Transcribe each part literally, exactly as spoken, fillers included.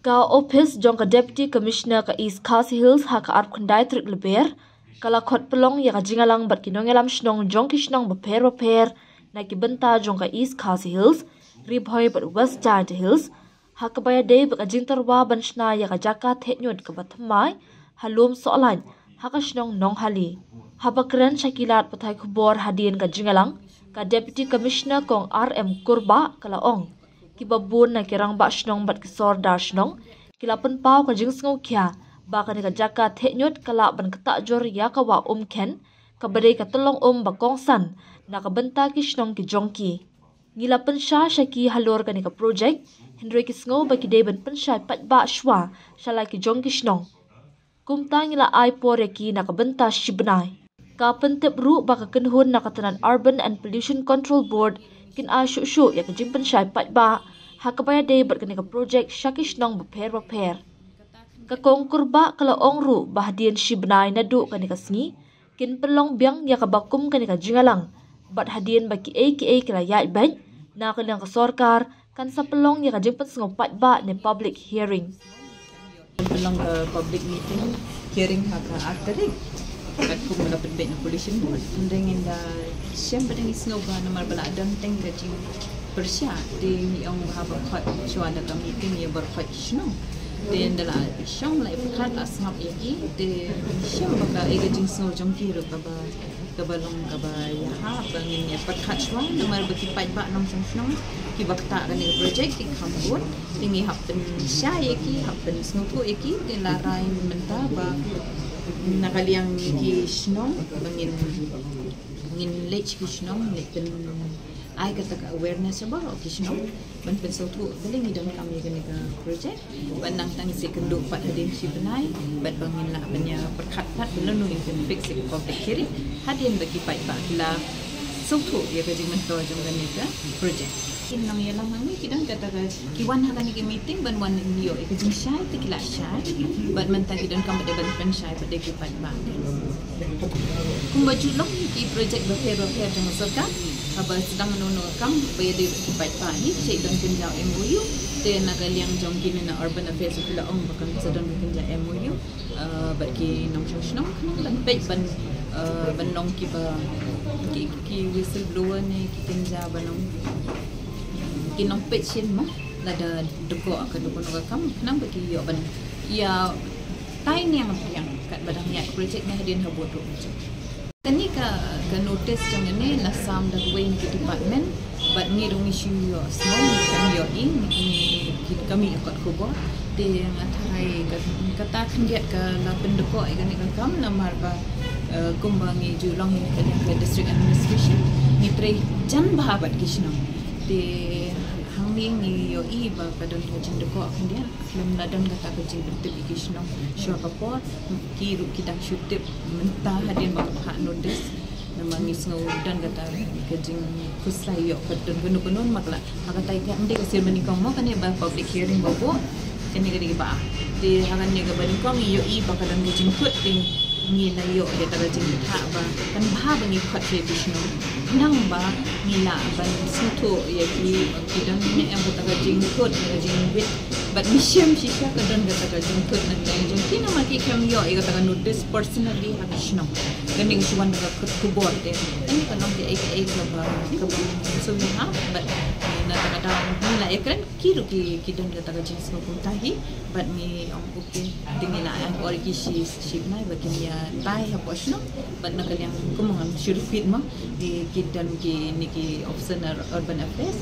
Ka ophis jong ka Deputy Commissioner ka East Khasi Hills ha ka arphew khyndai tarik Lber ka la khot pynlong ïa ka jingïalang bad ki nongïalam shnong jong ki shnong bapher bapher na ki bynta jong ka East Khasi Hills, Ri Bhoi bad West Jaintia Hills, ha kaba ïadei bad ka jingtyrwa ban shna ïa ka jaka theh ñiut kaba thymmai ha Lum Sohlait ha ka shnong Nonghali. Haba kren sha ki lad pathai khubor hadien ka jingïalang, ka Deputy Commissioner Kong R M Kurbah ka la ong, kiba bun na ki rangbah shnong bad ki sordar shnong ki la pynpaw ka jingsngewkhia ba kane ka jaka theh ñiut ka lah ban ktah jur ïa ka Wah Umkhen, kaba dei ka tyllong um ba kongsan na ka bynta ki shnong ki jong ki. Ngi la pynshai sha ki halor kane ka projek, hynrei ki sngew ba ki dei ban pynshai paidbah shuwa sha la ki jong ki shnong. Kumta ngi la ai por ïa ki na ka bynta shi bnai. Ka pyntip ruh ba ka kynhun na ka tnat Urban and Pollution Control Board kin ai shuh shuh ïa ka jingpynshai paidbah ha kaba ïadei bad kane ka projek sha ki shnong bapher bapher. Ka Kong Kurbah ka la ong ruh ba hadien shi bnai naduh kane ka sngi kin pynlong biang ïa kaba kum kane ka jingïalang, bad hadien ba kiei kiei ki la ïaid beit na ka liang ka sorkar, kan sa pynlong ïa ka jingpynsngew paidbah ne public hearing. Pynlong ka public meeting, hearing ha ka ar tarik. Katkum la pynbeit na Pollution Board. Hynrei ngin da shem ba dang sngew ba namar ba la don teng ka jingpyrshah, te ngi ong ba haba khot shuwa da ka meeting ïa baroh ki shnong. Te ynda la shong la ïa pyrkhat la sngap ïa ki, te shem ba ka, ïa ka jingsngew jong ki ruh kaba, kaba long kaba ïa ha, ba ngin ïa pyrkhat shuwa, namar ba ki paidbah nongshong shnong kiba ktah kane ka projek ki kham bun, te ngi hap pynshai ïa ki, hap pynsngewthuh ïa ki, te la rai mynta ba na ka liang ki shnong ba ngin, ngin leit ki shnong, ngin pyn ai kata ka awareness ba ki shnong ban pynsngewthuh ba ngi donkam ïa kane ka projek. Ban nang tang ïa shi kynduh pat hadien shi bnai, bad ba ngin lah ban ïa pyrkhat pat ba lano ngin pynfix ïa ka public hearing hadien ba ki paidbah ki la sngewthuh ïa ka jingmyntoi jong kane ka projek. Ki nongïalam hangne ki don kata ka, ki wan ha kane ka meeting ban wan ïoh ïa ka jingshai, te ki la shai. Bad mynta ki donkam pat ban pynshai pat ïa ki paidbah. Kumba ju long ki projek bapher bapher jong ka sorkar, haba sdang kano kano ka kam ba ïadei bad ki paidbah hi, sa don kynja M O U, te na ka liang jong kine na Urban Affairs ki la ong ba kan sa don kynja M O U, eh, bad ki nongshong shnong, khnang ban peit ban, eh, ban long kiba, ki, ki whistleblower ne ki kynja ba long, ki nongpeit shisien mo, lada dkoh kano kano ka kam, khnang ba ki ïoh ban ïa tai niang biang katba dang ïaid projek ne hadien ha bud ruh. Kane ka, ka notice jong kane la sam da kawei na ki department, bad ngi ruh ngi shu ïohsngew, ngi kam ïohi, ngi, ngi, ngi kam ïoh kot khubor. Te nga tharai ka, kata khyndiat ka la pyndkoh ïa kane ka kam namar ba, eh, kumba ngi ju long ïa kane ka district administration, ngi trei jan bha bad ki shnong. Te hangne ngi ïohi ba ka don ka jingdkoh khyndiat. Lem la don kata ka jingpyntip ïa ki shnong shuwa ka por, ki ruh ki dang shu tip mynta hadien ba ka phah notice. Namar ngi sngew don kata ka jingkhuslai ïoh ka don kano kano, namar ka la ha kata ka, ym dei ka sir ba nyngkong mo kane ba public hearing ba buh. Kane ka dei kaba ar. Te ha kane kaba nyngkong ngi ïohi ba ka don ka jingkut, te ngi la ïoh ïa kata ka jingkut ba kan bha ba ngi khot ïa ki shnong. Khnang ba ngi lah ban sngewthuh ïa ki, ki don ne em kata ka jingkut, ka jingwit. Bad ngi shem shisha ka don kata ka jingkut na ka liang jong ki namar ki khlem ïoh ïa kata ka notice personally ha ki shnong. Kane ka shu wan da ka kot khubor te. Kane ka long kaei kaei kaba, kaba sngewsih ha, bad na kata ka daw ngi la ïakren, ki ruh ki, ki don kata ka jingsngew kumta hi, bad ngi ong okay, te ngi la ai or ïa ki shi, shi bnai ba kin ïa tai hapoh shnong, bad na ka liang kum ngan shu repeat mo, ki, ki don kine ki officer na Urban Affairs,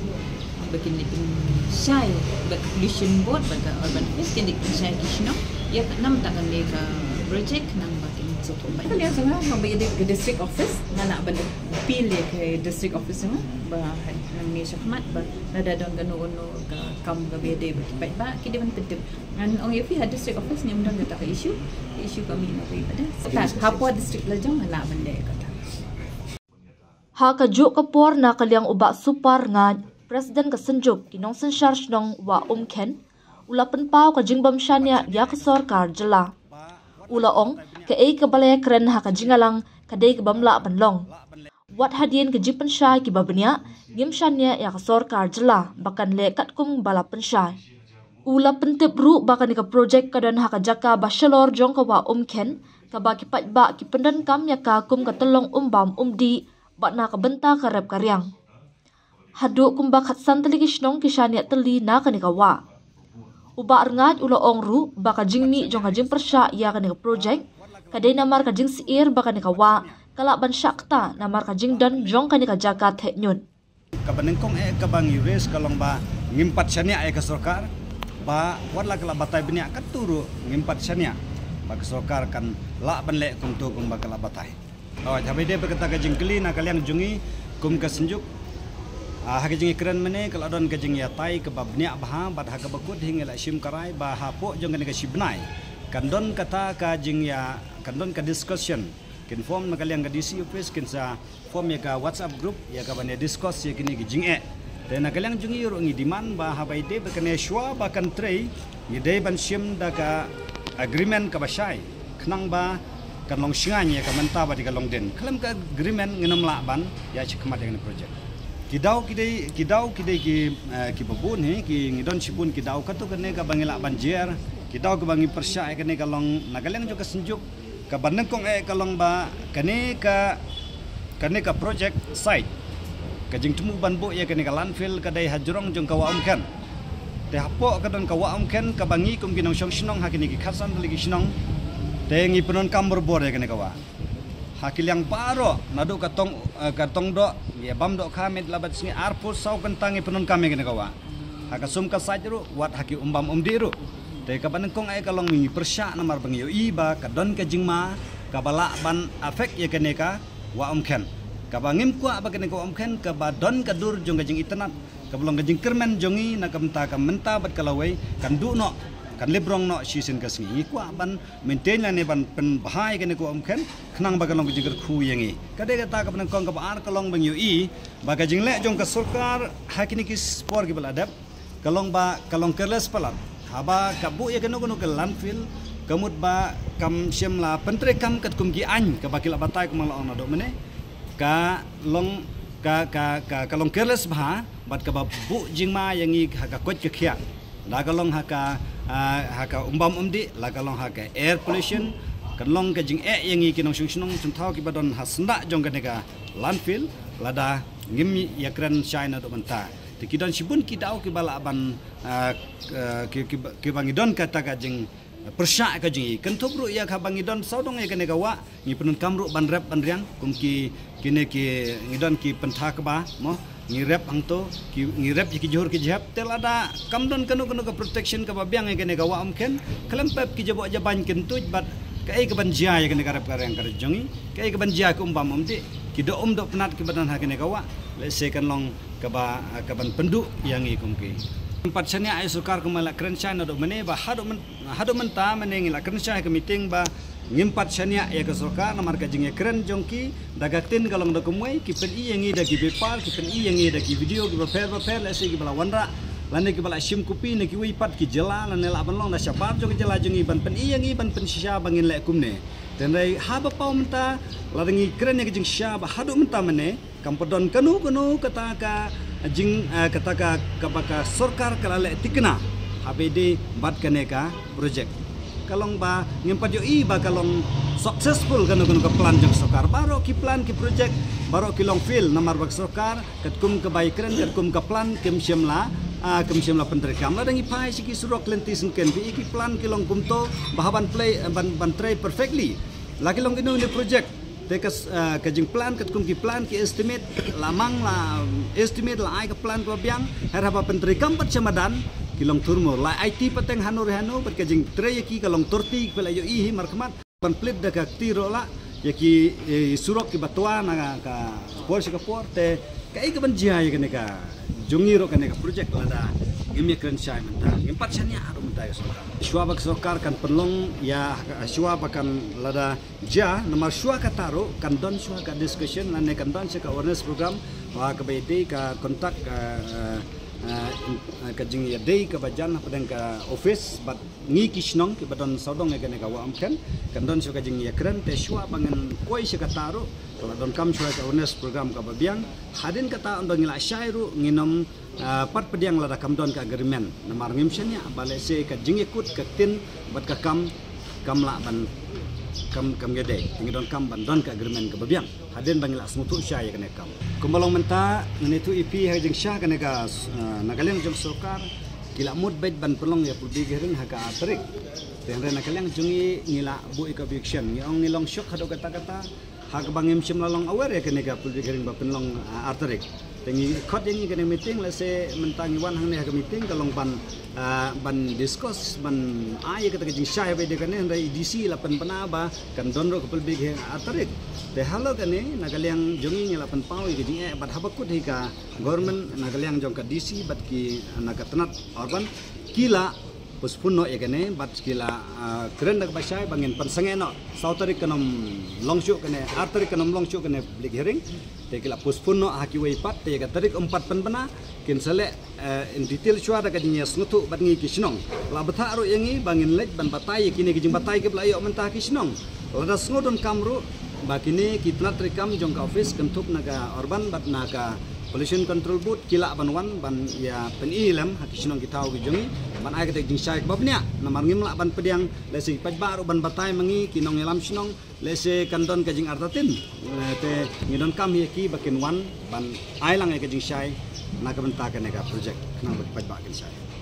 ba kin ïa pynshai, bad ka Pollution Board, bad ka Urban Affairs, kin ïa pynshai ki shnong ïa ka namar kane ka project, namar ba kin sngewthuh bha. Ka liang jong nga, nga ba ïadei ka district office, nga lah ban appeal ïa ka district office jong nga, ba hangne shakhmat, ba lada don kano kano ka kam kaba ïadei bad ki paidbah, ki dei ban pyntip. Ngan ong ïa phi ha district office ngim don kata ka issue, ka issue ka mih na phi pat de. Kata, hapoh district la jong nga lah ban leh kata. Ha kajuh ka por na ka liang u Bah Supar Ngaid, President ka Synjuk ki Nongsynshar Shnong Wah Umkhen, u la pynpaw ka jingbymshaniah ïa ka sorkar jylla. U la ong, kaei kaba la ïakren ha ka jingïalang ka dei kaba ym lah ban long. Wat hadien ka jingpynshai kiba bniah, ngim shaniah ïa ka sorkar jylla ba kan leh katkum ba la pynshai. U la pyntip ruh ba kane ka projek ka don ha ka jaka ba shalor jong ka Wah Umkhen, kaba ki paidbah ki pyndonkam ïa ka kum ka tyllong umbam umdih bad na ka bynta ka rep ka riang. Haduh kumba khatsan tylli ki shnong ki shaniah tylli na kane ka wah. U Bah Rngaid u la ong ruh ba ka jingmih jong ka jingpyrshah ïa kane ka projek ka dei namar ka jingsyier ba kane ka wah ka lah ban shah kata namar ka jingdon jong kane ka jaka theh ñiut. Kaba nyngkong eh kaba ngi raise ka long ba ngim pat shaniah ïa ka sorkar, ba wat la ka la batai bniah katto ruh ngim pat shaniah ba ka sorkar kan lah ban leh kumto kumba ka la batai. Hooid, haba ïadei bad kata ka jingkylli na ka liang jong ngi kum ka Synjuk, ah, ha ka jingïakren mynne ka la don ka jingïatai kaba bniah bha bad ha kaba kut hi ngi la shim ka rai ba hapoh jong kane ka shi bnai kan don kata ka jingïa, kan don ka discussion. Kin form na ka liang ka D C office, kin sa form ïa ka WhatsApp group ïa ka ban ïa discuss ïa kine ki jingeh. Te na ka liang jong ngi ruh ngi demand ba haba ïadei bad kane shuwa ba kan trei ngi dei ban shim da ka agreement kaba shai, khnang ba kan long shngaiñ ïa ka mynta bad ïa ka longdien. Khlem ka agreement ngin ym lah ban ïa shah khmat ïa kane project. Ki daw ki dei, ki daw ki dei ki, eh, kiba bun hi, ki ngi don shibun ki daw, kato kane kaba ngi lah ban jer. Ki daw kiba ngi pyrshah ïa kane ka long na ka liang jong ka Synjuk, kaba nyngkong eh ka long ba kane ka, kane ka project site, ka jingthmu ban buh ïa kane ka landfill ka dei ha jrong jong ka Wah Umkhen. Te hapoh ka don ka Wah Umkhen kaba ngi kum ki nongshong shnong ha kine ki khatsan tylli ki shnong, te ngi pyndonkam barabor ïa kane ka wah. Ha ki liang baroh, naduh ka Tong, eh, ka Tongdoh, ïa Bamdohkha, Metla bad Sngi, arphew saw kynta ngi pyndonkam ïa kane ka wah. Ha ka Sumka site ruh, wat ha ki Umbam Umdih ruh. Te kaba nyngkong eh ka long ngi pyrshah namar ba ngi ïohi ba ka don ka jingma kaba lah ban affect ïa kane ka Wah Umkhen. Kaba ngim kwah ba kane ka Wah Umkhen kaba don ka dur jong ka jingitynnad, kaba long ka jingkyrmen jong ngi na ka bynta ka mynta bad ka lawei kan duh noh, kan lip rong noh shisien ka sngi. Ngi kwah ban maintain lane ban pynbha ïa kane ka Wah Umkhen khnang ba ka long ka jingkyrkhu ïa ngi. Ka dei kata kaba nyngkong. Kaba ar ka long ba ngi ïohi ba ka jingleh jong ka sorkar ha kine ki por kiba la dep ka long ba ka long careless palat. Haba ka buh ïa kano kano ka landfill, ka mut ba kam shym la pyntreikam katkum ki aiñ kaba ki la batai kumba la ong naduh mynne. Ka long, ka, ka, ka, ka long careless bha bad kaba buh jingma ïa ngi ha ka koit ka khiah. La ka long ha ka, ah, ha ka Umbam Umdih, la ka long ha ka air pollution, kan long ka jingeh ïa ngi ki nongshong shnong sngewthuh kiba don ha syndah jong kane ka landfill lada ngim ïakren shai naduh mynta. Te ki don shibun ki daw kiba lah ban, ah, ah, ki, ki, kiba ngi don kata ka jingpyrshah ka jong ngi. Kynthup ruh ïa kaba ngi don sawdong ïa kane ka wah, ngi pyndonkam ruh ban rep ban riang kum ki, kine ki, ngi don ki pynthakba, mo, ngi rep hangto, ki, ngi rep ïa ki jhur ki jhep. Te lada kam don kano kano ka protection kaba biang ïa kane ka Wah Umkhen, khlem pep ki jaboh jabain kin tuid bad kaei kaban jia ïa kane ka rep ka riang ka jong ngi, kaei kaban jia ka Umbam Umdih, ki doh um doh pnat kiba don ha kane ka wah. Lehse kan long kaba, kaban pynduh ïa ngi kum ki. Ngim pat shaniah ïa sorkar kumba la kren shai naduh mynne ba haduh myn, haduh mynta mynne ngi la kren shai ha ka meeting ba ngim pat shaniah ïa ka sorkar namar ka jingïakren jong ki da ka ktien ka long da kumwei, ki pyni ïa ngi da ki paper, ki pyni ïa ngi da ki video kiba pher ba pher, lehse kiba la wanrah lane kiba la shim copy na kiwei pat ki jylla lane lah ban long da shabar jong ka jylla jong ngi ban pyni ïa ngi ban pynshisha ba ngin leh kumne. Hynrei haba paw mynta lada ngi kren ïa ka jingshisha ba haduh mynta mynne kam pat don kano kano kata ka jing, eh, kata ka, kaba ka sorkar ka la leh thikna haba ïadei bad kane ka project. Ka long ba ngim pat ïohi ba ka long successful kano kano ka plan jong sorkar. Baroh ki plan ki project baroh ki long fail namar ba ka sorkar katkum kaba ïakren katkum ka plan kim shym la, ah, kim shym la pyntreikam. Lada ngi phai sha ki surok lynti syngkien phi i ki plan ki long kumto ba hap ban play, ban, ban trei perfectly. La ki long kino kino project. Te ka, ah, ka jingplan katkum ki plan ki estimate la mang la estimate la ai ka plan kaba biang, hynrei haba pyntreikam pat sha madan ki long thurmur. La aiti pateng hano re hano bad ka jingtrei ïa ki ka long thurti, phi la ïohi hi markhmat. Ban plie da ka kti ruh la ïa ki, eh, surok kiba twa na ka por sha ka por. Te kaei kaban jia ïa kane ka jong ngi ruh kane ka project lada ngim ïakren shai mynta, ngim pat shaniah ruh mynta ïa ka sorkar. Shuwa ba ka sorkar kan pynlong ïa, shuwa ba kan lada jia, namar shuwa kata ruh kan don shuwa ka discussion lane kan don shuwa ka awareness program ba kaba ïadei ka contact, eh, eh, eh, ka jingïadei kaba jan hapdeng ka office bad ngi ki shnong kiba don sawdong ïa kane ka Wah Umkhen. Kan don shuwa ka jingïakren, te shuwa ba ngan poi sha kata ruh Ka la donkam shuwa ka awareness program kaba biang. Hadien kata, ynda ngi la shai ruh, ngin ym, ah, pat pdiang lada kam don ka agreement. Namar ngim shaniah ba lehse ka jingïakut ka ktien bad ka kam kam lah ban, kam, kam ïadei. Te ngi donkam ban don ka agreement kaba biang hadien ba ngi la sngewthuh shai ïa kane ka kam. Kumba long mynta, ngin ïathuh ïa phi ha ka jingshai kane ka, ah, na ka liang jong sorkar ki la mut beit ban pynlong ïa public hearing ha ka ar tarik. Te hynrei na ka liang jong ngi, ngi la buh ïa ka objection, ngi ong ngi long shock haduh katta katta. Ha kaba ngim shym la long aware ïa kane ka public hearing ba pynlong, ah, ar tarik. Te ngi khot ïa ngi kane meeting, lehse mynta ngi wan hangne ha ka meeting ka long ban, ah, ban discuss, ban ai ïa kata ka jingshai ba ïadei kane, hynrei D C la pynbna ba kan don ruh ka public hearing ar tarik. Te halor kane, na ka liang jong ngi, ngi la pynpaw ïa ka jingeh bad haba kut hi ka government, na ka liang jong ka D C bad ki na ka tnat urban, ki la postpone noh ïa kane, bad ki la, ah, kren da kaba shai ba ngin pynsangeh noh, saw tarik kan ym long shuh kane, ar tarik kan ym long shuh kane public hearing. Te ki la postpone noh ha kiwei pat, te ïa ka tarik ym pat pynbna, kin sa leh, eh, in detail shuwa da ka jingïasngewthuh bad ngi ki shnong. La bthah ruh ïa ngi ba ngin leit ban batai ïa kine ki jingbatai kiba la ïoh mynta ha ki shnong. Lada sngew donkam ruh ba kine ki tnat treikam jong ka office kynthup na ka urban bad na ka pollution control board ki lah ban wan ban ïa pyni lem ha ki shnong ki thaw ki jong ngi, ban ai kata ka jingshai kaba bniah. Namar ngim lah ban pdiang, lehse ki paidbah ruh ban batai ma ngi ki nongïalam shnong, lehse kan don ka jingartatien. Eh, te ngi donkam ïa ki ba kin wan ban ai lang ïa ka jingshai na ka bynta kane ka project, khnang ba ki paidbah kin shai.